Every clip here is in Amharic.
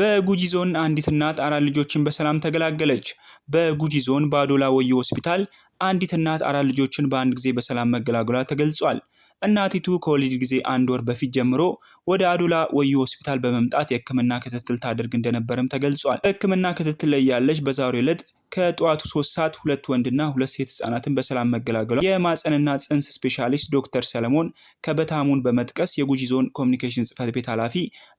በጉጂ ዞን አንዲት እናት አራት ልጆችን በሰላም ተገላገለች። በጉጂ ዞን በአዶላ ወዮ ሆስፒታል አንዲት እናት አራት ልጆችን በአንድ ጊዜ በሰላም መገላገሏ ተገልጿል። እናቲቱ ከወሊድ ጊዜ አንድ ወር በፊት ጀምሮ ወደ አዶላ ወዮ ሆስፒታል በመምጣት የሕክምና ክትትል ታደርግ እንደነበርም ተገልጿል። በሕክምና ክትትል ላይ ያለች በዛሬው ዕለት ከጠዋቱ 3 ሰዓት ሁለት ወንድና ሁለት ሴት ህጻናትን በሰላም መገላገሏ የማህጸንና ጽንስ ስፔሻሊስት ዶክተር ሰለሞን ከበታሙን በመጥቀስ የጉጂ ዞን ኮሚኒኬሽን ጽሕፈት ቤት ኃላፊ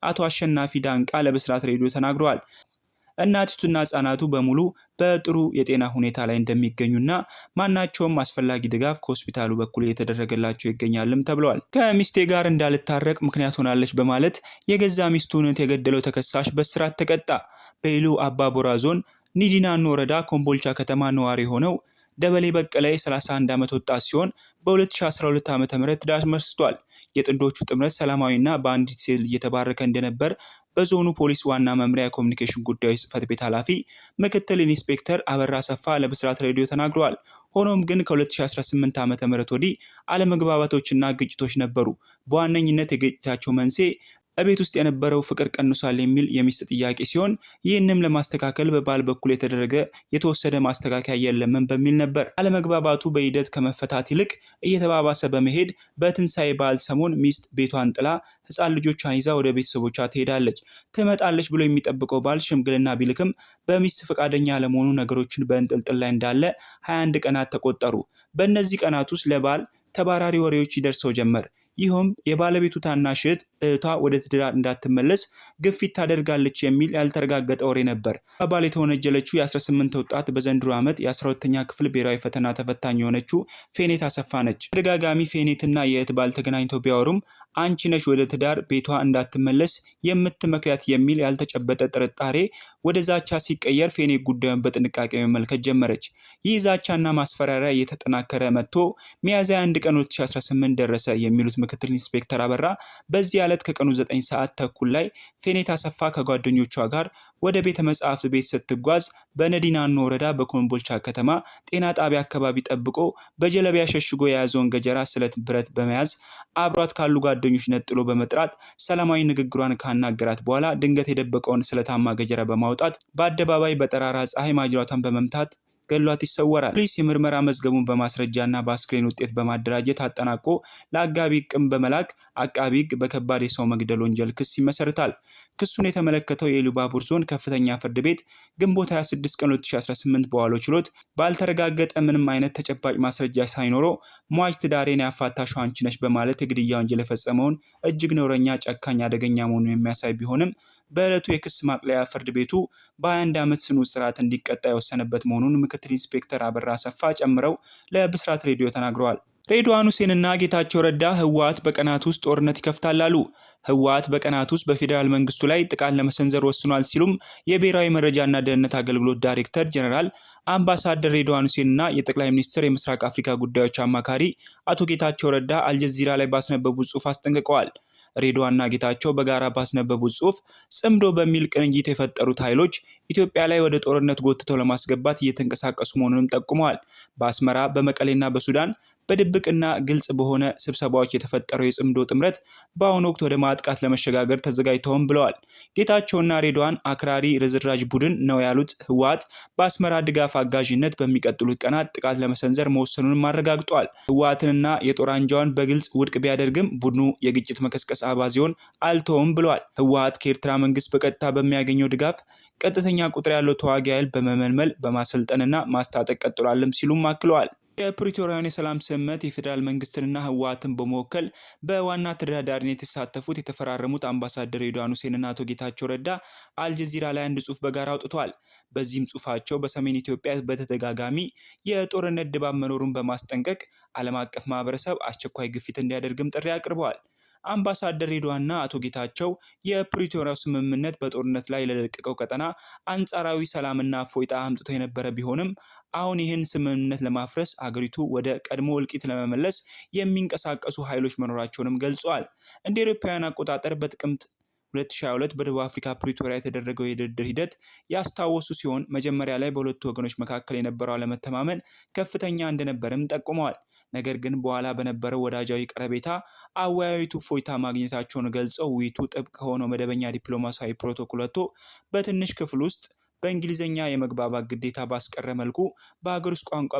አቶ አሸናፊ ዳንቃ ለብስራት ሬዲዮ ተናግረዋል። እናቲቱና ህጻናቱ በሙሉ በጥሩ የጤና ሁኔታ ላይ እንደሚገኙና ማናቸውም አስፈላጊ ድጋፍ ከሆስፒታሉ በኩል እየተደረገላቸው ይገኛልም ተብለዋል። ከሚስቴ ጋር እንዳልታረቅ ምክንያት ሆናለች በማለት የገዛ ሚስቱን የገደለው ተከሳሽ በእስራት ተቀጣ። በኢሉ አባቦራ ዞን ኒዲናኖ ወረዳ ኮምቦልቻ ከተማ ነዋሪ የሆነው ደበሌ በቀለ የ31 ዓመት ወጣት ሲሆን በ2012 ዓ.ም ትዳር መስርቷል። የጥንዶቹ ጥምረት ሰላማዊና በአንዲት ሴት እየተባረከ እንደነበር በዞኑ ፖሊስ ዋና መምሪያ የኮሚኒኬሽን ጉዳዮች ጽሕፈት ቤት ኃላፊ ምክትል ኢንስፔክተር አበራ ሰፋ ለብስራት ሬዲዮ ተናግረዋል። ሆኖም ግን ከ2018 ዓ.ም ወዲህ አለመግባባቶችና ግጭቶች ነበሩ። በዋነኝነት የግጭታቸው መንስኤ እቤት ውስጥ የነበረው ፍቅር ቀንሷል የሚል የሚስት ጥያቄ ሲሆን ይህንም ለማስተካከል በባል በኩል የተደረገ የተወሰደ ማስተካከያ የለምን በሚል ነበር። አለመግባባቱ በሂደት ከመፈታት ይልቅ እየተባባሰ በመሄድ በትንሳኤ በዓል ሰሞን ሚስት ቤቷን ጥላ ሕፃን ልጆቿን ይዛ ወደ ቤተሰቦቿ ትሄዳለች። ትመጣለች ብሎ የሚጠብቀው ባል ሽምግልና ቢልክም በሚስት ፈቃደኛ አለመሆኑ ነገሮችን በእንጥልጥል ላይ እንዳለ 21 ቀናት ተቆጠሩ። በእነዚህ ቀናት ውስጥ ለባል ተባራሪ ወሬዎች ይደርሰው ጀመር። ይህም የባለቤቱ ታናሽ እህት እህቷ ወደ ትዳር እንዳትመለስ ግፊት ታደርጋለች የሚል ያልተረጋገጠ ወሬ ነበር። በባል የተወነጀለችው የ18 ወጣት በዘንድሮ ዓመት የ12ኛ ክፍል ብሔራዊ ፈተና ተፈታኝ የሆነችው ፌኔት አሰፋ ነች። ተደጋጋሚ ፌኔትና የእህት ባል ተገናኝተው ቢያወሩም አንቺ ነሽ ወደ ትዳር ቤቷ እንዳትመለስ የምትመክሪያት የሚል ያልተጨበጠ ጥርጣሬ ወደ ዛቻ ሲቀየር ፌኔት ጉዳዩን በጥንቃቄ መመልከት ጀመረች። ይህ ዛቻና ማስፈራሪያ እየተጠናከረ መጥቶ ሚያዝያ 1 ቀን 2018 ደረሰ የሚሉት ምክትል ኢንስፔክተር አበራ በዚህ ዕለት ከቀኑ 9 ሰዓት ተኩል ላይ ፌኔት አሰፋ ከጓደኞቿ ጋር ወደ ቤተ መጻሕፍት ቤት ስትጓዝ በነዲናኖ ወረዳ በኮምቦልቻ ከተማ ጤና ጣቢያ አካባቢ ጠብቆ በጀለቢያ ሸሽጎ የያዘውን ገጀራ ስለት ብረት በመያዝ አብሯት ካሉ ጓደኞች ነጥሎ በመጥራት ሰላማዊ ንግግሯን ካናገራት በኋላ ድንገት የደበቀውን ስለታማ ገጀራ በማውጣት በአደባባይ በጠራራ ፀሐይ ማጅራቷን በመምታት ገሏት ይሰወራል። ፖሊስ የምርመራ መዝገቡን በማስረጃና በአስክሬን ውጤት በማደራጀት አጠናቆ ለአቃቢ ሕግም በመላክ አቃቢ ሕግ በከባድ የሰው መግደል ወንጀል ክስ ይመሰርታል። ክሱን የተመለከተው የኢሉባቡር ዞን ከፍተኛ ፍርድ ቤት ግንቦት 26 ቀን 2018 በዋለው ችሎት ባልተረጋገጠ ምንም አይነት ተጨባጭ ማስረጃ ሳይኖረው ሟች ትዳሬን ያፋታሽው አንቺ ነሽ በማለት የግድያ ወንጀል የፈጸመውን እጅግ ነውረኛ፣ ጨካኝ፣ አደገኛ መሆኑን የሚያሳይ ቢሆንም በዕለቱ የክስ ማቅለያ ፍርድ ቤቱ በ21 ዓመት ጽኑ እስራት እንዲቀጣ የወሰነበት መሆኑን ምክትል ኢንስፔክተር አበራ አሰፋ ጨምረው ለብስራት ሬዲዮ ተናግረዋል። ሬድዋን ሁሴንና ጌታቸው ረዳ ህወሓት በቀናት ውስጥ ጦርነት ይከፍታል አሉ። ህወሓት በቀናት ውስጥ በፌዴራል መንግስቱ ላይ ጥቃት ለመሰንዘር ወስኗል ሲሉም የብሔራዊ መረጃና ደህንነት አገልግሎት ዳይሬክተር ጀነራል አምባሳደር ሬድዋን ሁሴንና የጠቅላይ ሚኒስትር የምስራቅ አፍሪካ ጉዳዮች አማካሪ አቶ ጌታቸው ረዳ አልጀዚራ ላይ ባስነበቡት ጽሑፍ አስጠንቅቀዋል። ሬድዋንና ጌታቸው በጋራ ባስነበቡት ጽሑፍ ጽምዶ በሚል ቅንጅት የፈጠሩት ኃይሎች ኢትዮጵያ ላይ ወደ ጦርነት ጎትተው ለማስገባት እየተንቀሳቀሱ መሆኑንም ጠቁመዋል። በአስመራ፣ በመቀሌና በሱዳን በድብቅና ግልጽ በሆነ ስብሰባዎች የተፈጠረው የጽምዶ ጥምረት በአሁኑ ወቅት ወደ ማጥቃት ለመሸጋገር ተዘጋጅተውም ብለዋል። ጌታቸውና ሬድዋን አክራሪ ርዝራዥ ቡድን ነው ያሉት ህወሓት በአስመራ ድጋፍ አጋዥነት በሚቀጥሉት ቀናት ጥቃት ለመሰንዘር መወሰኑንም አረጋግጧል። ህወሓትንና የጦር አንጃዋን በግልጽ ውድቅ ቢያደርግም ቡድኑ የግጭት መቀስቀስ አባዜውን አልተውም ብለዋል። ህወሓት ከኤርትራ መንግስት በቀጥታ በሚያገኘው ድጋፍ ቀጥተኛ ቁጥር ያለው ተዋጊ ኃይል በመመልመል በማሰልጠንና ማስታጠቅ ቀጥሏልም ሲሉም አክለዋል። የፕሪቶሪያውን የሰላም ስምምነት የፌዴራል መንግስትንና ህወሓትን በመወከል በዋና ተደራዳሪነት የተሳተፉት የተፈራረሙት አምባሳደር ሬድዋን ሁሴንና አቶ ጌታቸው ረዳ አልጀዚራ ላይ አንድ ጽሑፍ በጋራ አውጥቷል። በዚህም ጽሑፋቸው በሰሜን ኢትዮጵያ በተደጋጋሚ የጦርነት ድባብ መኖሩን በማስጠንቀቅ ዓለም አቀፍ ማህበረሰብ አስቸኳይ ግፊት እንዲያደርግም ጥሪ አቅርበዋል። አምባሳደር ሬድዋንና አቶ ጌታቸው የፕሪቶሪያው ስምምነት በጦርነት ላይ ለደቀቀው ቀጠና አንጻራዊ ሰላምና እፎይታ አምጥቶ የነበረ ቢሆንም አሁን ይህን ስምምነት ለማፍረስ አገሪቱ ወደ ቀድሞ እልቂት ለመመለስ የሚንቀሳቀሱ ኃይሎች መኖራቸውንም ገልጸዋል። እንደ አውሮፓውያን አቆጣጠር በጥቅምት 2022 በደቡብ አፍሪካ ፕሪቶሪያ የተደረገው የድርድር ሂደት ያስታወሱ ሲሆን፣ መጀመሪያ ላይ በሁለቱ ወገኖች መካከል የነበረው አለመተማመን ከፍተኛ እንደነበርም ጠቁመዋል። ነገር ግን በኋላ በነበረው ወዳጃዊ ቀረቤታ አወያዩቱ እፎይታ ማግኘታቸውን ገልጸው፣ ውይይቱ ጥብቅ ከሆነው መደበኛ ዲፕሎማሲያዊ ፕሮቶኮል ወጥቶ በትንሽ ክፍል ውስጥ በእንግሊዝኛ የመግባባት ግዴታ ባስቀረ መልኩ በሀገር ውስጥ ቋንቋ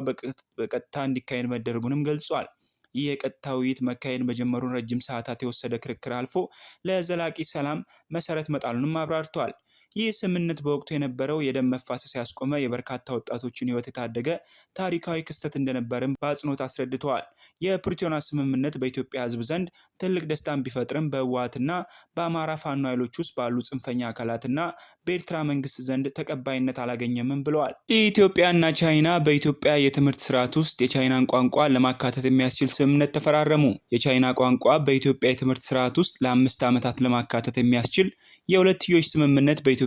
በቀጥታ እንዲካሄድ መደረጉንም ገልጿል። ይህ የቀጥታ ውይይት መካሄድ መጀመሩን ረጅም ሰዓታት የወሰደ ክርክር አልፎ ለዘላቂ ሰላም መሰረት መጣሉንም አብራርተዋል። ይህ ስምምነት በወቅቱ የነበረው የደም መፋሰስ ያስቆመ፣ የበርካታ ወጣቶችን ሕይወት የታደገ ታሪካዊ ክስተት እንደነበርም በአጽንኦት አስረድተዋል። የፕሪቶሪያ ስምምነት በኢትዮጵያ ሕዝብ ዘንድ ትልቅ ደስታን ቢፈጥርም፣ በህወሓትና በአማራ ፋኖ ኃይሎች ውስጥ ባሉ ጽንፈኛ አካላትና በኤርትራ መንግስት ዘንድ ተቀባይነት አላገኘምም ብለዋል። ኢትዮጵያና ቻይና በኢትዮጵያ የትምህርት ስርዓት ውስጥ የቻይናን ቋንቋ ለማካተት የሚያስችል ስምምነት ተፈራረሙ። የቻይና ቋንቋ በኢትዮጵያ የትምህርት ስርዓት ውስጥ ለ5 ዓመታት ለማካተት የሚያስችል የሁለትዮሽ ስምምነት በኢትዮጵያና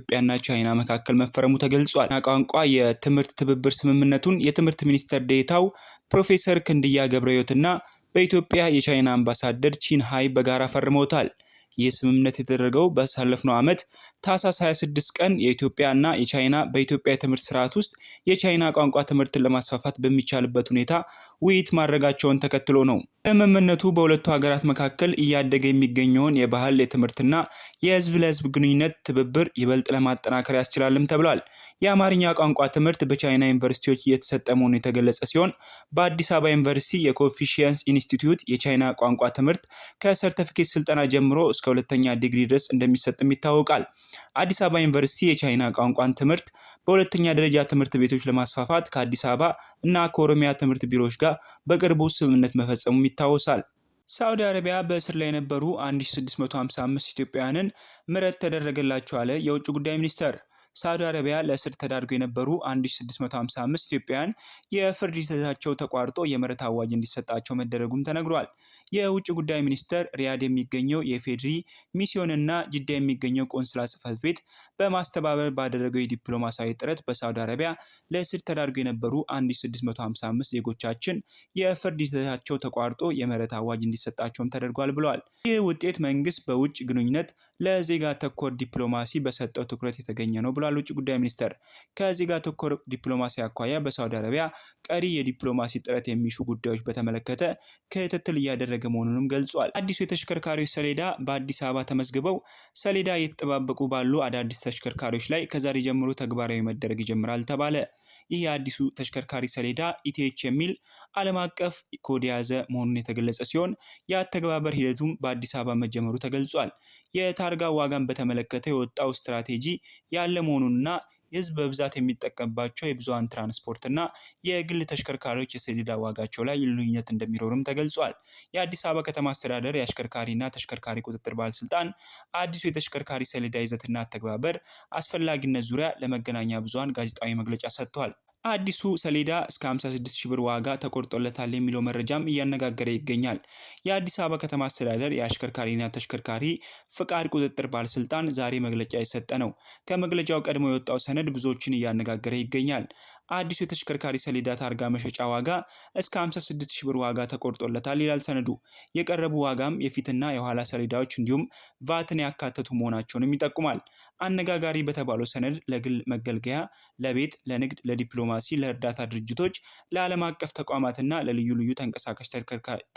ቻይና መካከል መፈረሙ ተገልጿል። ቋንቋ የትምህርት ትብብር ስምምነቱን የትምህርት ሚኒስትር ዴኤታው ፕሮፌሰር ክንደያ ገብረሕይወትና በኢትዮጵያ የቻይና አምባሳደር ቺን ሃይ በጋራ ፈርመውታል። ይህ ስምምነት የተደረገው ባሳለፍነው ዓመት ታህሳስ 26 ቀን የኢትዮጵያ እና የቻይና በኢትዮጵያ የትምህርት ስርዓት ውስጥ የቻይና ቋንቋ ትምህርትን ለማስፋፋት በሚቻልበት ሁኔታ ውይይት ማድረጋቸውን ተከትሎ ነው። ስምምነቱ በሁለቱ ሀገራት መካከል እያደገ የሚገኘውን የባህል፣ የትምህርትና የህዝብ ለህዝብ ግንኙነት ትብብር ይበልጥ ለማጠናከር ያስችላልም ተብሏል። የአማርኛ ቋንቋ ትምህርት በቻይና ዩኒቨርሲቲዎች እየተሰጠ መሆኑ የተገለጸ ሲሆን፣ በአዲስ አበባ ዩኒቨርሲቲ የኮንፊሺየስ ኢንስቲትዩት የቻይና ቋንቋ ትምህርት ከሰርተፊኬት ስልጠና ጀምሮ እስከ ሁለተኛ ዲግሪ ድረስ እንደሚሰጥም ይታወቃል። አዲስ አበባ ዩኒቨርሲቲ የቻይና ቋንቋን ትምህርት በሁለተኛ ደረጃ ትምህርት ቤቶች ለማስፋፋት ከአዲስ አበባ እና ከኦሮሚያ ትምህርት ቢሮዎች ጋር በቅርቡ ስምምነት መፈጸሙም ይታወሳል። ሳዑዲ አረቢያ በእስር ላይ የነበሩ 1655 ኢትዮጵያውያንን ምህረት ተደረገላቸው አለ የውጭ ጉዳይ ሚኒስቴር። ሳዑዲ አረቢያ ለእስር ተዳርገው የነበሩ 1655 ኢትዮጵያውያን የፍርድ ሂደታቸው ተቋርጦ የምህረት አዋጅ እንዲሰጣቸው መደረጉም ተነግሯል። የውጭ ጉዳይ ሚኒስቴር ሪያድ የሚገኘው የኢፌዴሪ ሚስዮንና ጅዳ የሚገኘው ቆንስላ ጽሕፈት ቤት በማስተባበር ባደረገው የዲፕሎማሲያዊ ጥረት በሳዑዲ አረቢያ ለእስር ተዳርገው የነበሩ 1655 ዜጎቻችን የፍርድ ሂደታቸው ተቋርጦ የምህረት አዋጅ እንዲሰጣቸውም ተደርጓል ብለዋል። ይህ ውጤት መንግስት በውጭ ግንኙነት ለዜጋ ተኮር ዲፕሎማሲ በሰጠው ትኩረት የተገኘ ነው ብሏል ውጭ ጉዳይ ሚኒስቴር። ከዜጋ ተኮር ዲፕሎማሲ አኳያ በሳዑዲ አረቢያ ቀሪ የዲፕሎማሲ ጥረት የሚሹ ጉዳዮች በተመለከተ ክትትል እያደረገ መሆኑንም ገልጿል። አዲሱ የተሽከርካሪዎች ሰሌዳ በአዲስ አበባ ተመዝግበው ሰሌዳ እየተጠባበቁ ባሉ አዳዲስ ተሽከርካሪዎች ላይ ከዛሬ ጀምሮ ተግባራዊ መደረግ ይጀምራል ተባለ። ይህ የአዲሱ ተሽከርካሪ ሰሌዳ ETH የሚል ዓለም አቀፍ ኮድ የያዘ መሆኑን የተገለጸ ሲሆን፣ የአተገባበር ሂደቱም በአዲስ አበባ መጀመሩ ተገልጿል። የታርጋ ዋጋን በተመለከተ የወጣው ስትራቴጂ ያለ መሆኑንና ህዝብ በብዛት የሚጠቀምባቸው የብዙሃን ትራንስፖርት እና የግል ተሽከርካሪዎች የሰሌዳ ዋጋቸው ላይ ልዩነት እንደሚኖርም ተገልጿል። የአዲስ አበባ ከተማ አስተዳደር የአሽከርካሪና ተሽከርካሪ ቁጥጥር ባለስልጣን አዲሱ የተሽከርካሪ ሰሌዳ ይዘትና አተገባበር አስፈላጊነት ዙሪያ ለመገናኛ ብዙሃን ጋዜጣዊ መግለጫ ሰጥቷል። አዲሱ ሰሌዳ እስከ 56 ሺህ ብር ዋጋ ተቆርጦለታል የሚለው መረጃም እያነጋገረ ይገኛል። የአዲስ አበባ ከተማ አስተዳደር የአሽከርካሪና ተሽከርካሪ ፍቃድ ቁጥጥር ባለስልጣን ዛሬ መግለጫ የሰጠ ነው። ከመግለጫው ቀድሞ የወጣው ሰነድ ብዙዎችን እያነጋገረ ይገኛል። አዲሱ የተሽከርካሪ ሰሌዳ ታርጋ መሸጫ ዋጋ እስከ 56 ሺህ ብር ዋጋ ተቆርጦለታል ይላል ሰነዱ። የቀረቡ ዋጋም የፊትና የኋላ ሰሌዳዎች እንዲሁም ቫትን ያካተቱ መሆናቸውንም ይጠቁማል። አነጋጋሪ በተባለው ሰነድ ለግል መገልገያ፣ ለቤት፣ ለንግድ፣ ለዲፕሎማሲ፣ ለእርዳታ ድርጅቶች፣ ለዓለም አቀፍ ተቋማትና ለልዩ ልዩ ተንቀሳቃሽ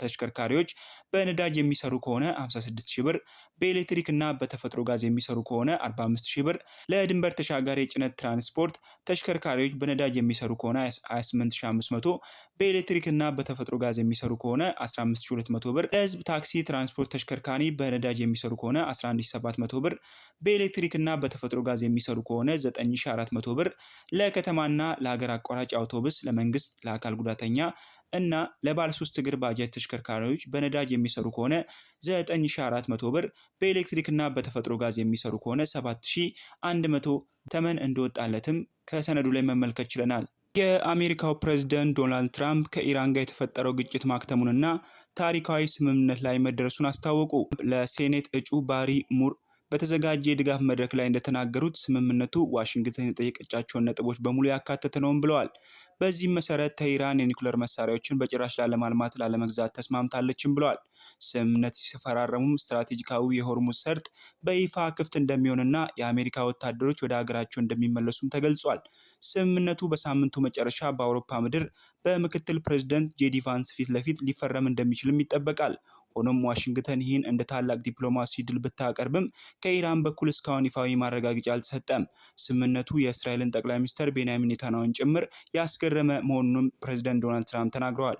ተሽከርካሪዎች በነዳጅ የሚሰሩ ከሆነ 56 ሺህ ብር፣ በኤሌክትሪክ እና በተፈጥሮ ጋዝ የሚሰሩ ከሆነ 45 ሺህ ብር፣ ለድንበር ተሻጋሪ የጭነት ትራንስፖርት ተሽከርካሪዎች በነዳጅ የሚሰሩ ከሆነ 28500፣ በኤሌክትሪክ እና በተፈጥሮ ጋዝ የሚሰሩ ከሆነ 15200 ብር፣ ለህዝብ ታክሲ ትራንስፖርት ተሽከርካሪ በነዳጅ የሚሰሩ ከሆነ 11700 ብር፣ በኤሌክትሪክ እና በተፈጥሮ ጋዝ የሚሰሩ ከሆነ 9400 ብር፣ ለከተማና ለሀገር አቋራጭ አውቶቡስ፣ ለመንግስት፣ ለአካል ጉዳተኛ እና ለባለ ሶስት እግር ባጃጅ ተሽከርካሪዎች በነዳጅ የሚሰሩ ከሆነ 9400 ብር፣ በኤሌክትሪክ እና በተፈጥሮ ጋዝ የሚሰሩ ከሆነ 7100 ተመን እንደወጣለትም ከሰነዱ ላይ መመልከት ችለናል። የአሜሪካው ፕሬዝዳንት ዶናልድ ትራምፕ ከኢራን ጋር የተፈጠረው ግጭት ማክተሙንና ታሪካዊ ስምምነት ላይ መደረሱን አስታወቁ። ለሴኔት እጩ ባሪ ሙር በተዘጋጀ የድጋፍ መድረክ ላይ እንደተናገሩት ስምምነቱ ዋሽንግተን የጠየቀቻቸውን ነጥቦች በሙሉ ያካተተ ነውም ብለዋል። በዚህም መሰረት ቴህራን የኒውክሌር መሳሪያዎችን በጭራሽ ላለማልማት፣ ላለመግዛት ተስማምታለችም ብለዋል። ስምምነት ሲፈራረሙም ስትራቴጂካዊ የሆርሙዝ ሰርጥ በይፋ ክፍት እንደሚሆንና የአሜሪካ ወታደሮች ወደ ሀገራቸው እንደሚመለሱም ተገልጿል። ስምምነቱ በሳምንቱ መጨረሻ በአውሮፓ ምድር በምክትል ፕሬዝደንት ጄዲ ቫንስ ፊት ለፊት ሊፈረም እንደሚችልም ይጠበቃል። ሆኖም ዋሽንግተን ይህን እንደ ታላቅ ዲፕሎማሲ ድል ብታቀርብም ከኢራን በኩል እስካሁን ይፋዊ ማረጋገጫ አልተሰጠም። ስምምነቱ የእስራኤልን ጠቅላይ ሚኒስትር ቤንያሚን ኔታንያሁን ጭምር ያስገረመ መሆኑንም ፕሬዝደንት ዶናልድ ትራምፕ ተናግረዋል።